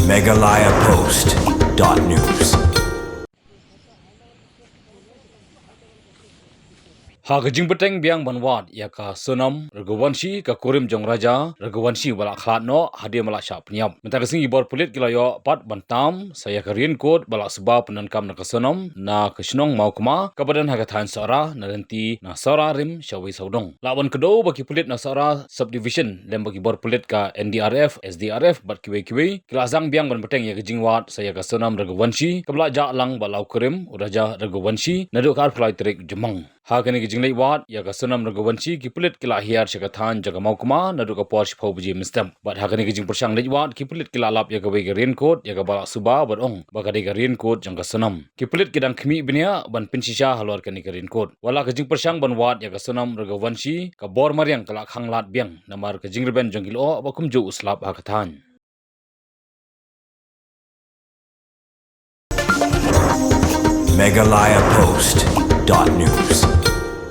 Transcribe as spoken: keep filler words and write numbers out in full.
Meghalaya Post dot news. Ha ka jingbteng biang ban wad ïa ka Sonam Raghuvanshi, ka kurim jong Raja Raghuvanshi ba la khlad noh hadien ba la shah pynïap. Mynta ka sngi ki bor pulit ki la ïoh pat ban tam sa ïa ka raincoat ba la suba pyndonkam na ka Sonam na ka shnong Mawkma kaba don ha ka thaiñ Sohra, na lynti na Sohra Rim shawei sawdong. Lah ban kdew ba ki pulit na Sohra Subdivision lem bad ki bor pulit ka N D R F, S D R F bad kiwei kiwei ki la sdang biang ban bteng ïa ka jingwad sa ïa ka Sonam Raghuvanshi kaba la jah lang bad la u kurim u Raja Raghuvanshi naduh ka arphew lai tarik Jymmang. Ha kane ka jingleit wad ïa ka Sonam Raghuvanshi, ki pulit ki la hiar sha ka thaiñ jong ka Mawkma naduh ka por shiphew baje mynstep. Bad ha kane ka jingpyrshang leit wad, ki pulit ki la lap ïa kawei ka raincoat ïa kaba la suba bad ong ba ka dei ka raincoat jong ka Sonam. Ki pulit ki dang khmih bniah ban pynshisha halor kane ka raincoat. Wat la ka jingpyrshang ban wad ïa ka Sonam Raghuvanshi, ka bor mariang ka la khang lad biang namar ka jingrben jong ki lyoh ba kumjuh u slap ha ka thaiñ. Meghalaya Post dot news.